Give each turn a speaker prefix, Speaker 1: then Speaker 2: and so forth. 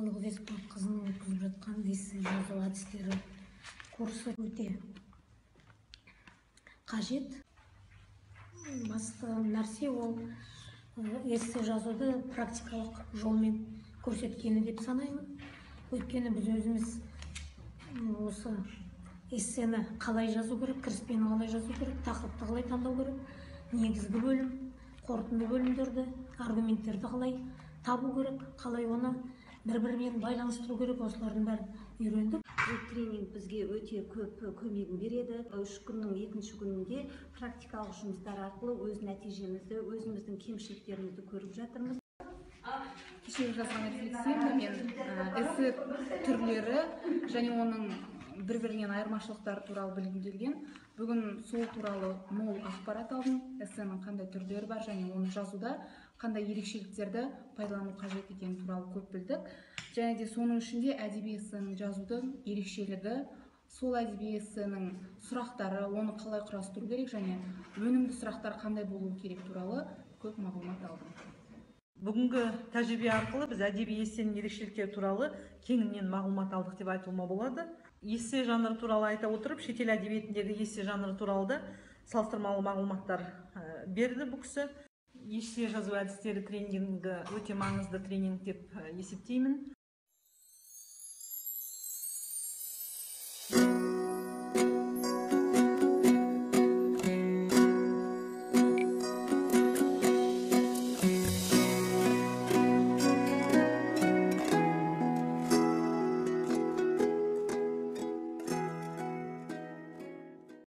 Speaker 1: Сұлуқыз Есболатқызының өткізіп жатқан эссе жазу әдістері курсы өте қажет. Басты нәрсе ол эссе жазуды практикалық жолмен көрсеткені деп санаймын. Өйткені біз өзіміз осы эссені қалай жазу керек, кіріспені қалай жазу керек, тақырыпты қалай таңдау керек, негізгі бөлім, қорытынды бөлімдерді, аргументтерді қалай табу керек, қалай оны бір бірімен байланыстыру керек, осылардың бәрін үйрендік.
Speaker 2: Бұл тренинг бізге өте көп көмегін береді. 3 күннің екінші күнінде практикалық жұмыстар арқылы өз нәтижемізді, өзіміздің кемшіліктерімізді көріп жатырмыз.
Speaker 3: Кешегі жазған рефлексиямда мен эссе түрлері және оның бір бірінен айырмашылықтары туралы білгім келген. Бүгін сол туралы мол ақпарат алдым. Эссенің қандай түрлері бар және оны жазуда қандай ерекшеліктерді пайдалану қажет екені туралы көп білдік. Және де соның ішінде әдеби эссені жазудың ерекшелігі, сол әдеби эссенің сұрақтары, оны қалай құрастыру керек және өнімді сұрақтар қандай болуы керек туралы көп мағлұмат алдым.
Speaker 4: Бүгінгі тәжірибе арқылы біз әдеби эссенің ерекшеліктері туралы кеңінен мағлұмат алдық деп айтуыма болады. Эссе жанры туралы айта отырып, шетел әдебиетіндегі эссе жанры туралы да салыстырмалы мағлұматтар берді бұл кісі. Эссе жазу әдістері тренингі өте маңызды тренинг деп есептеймін.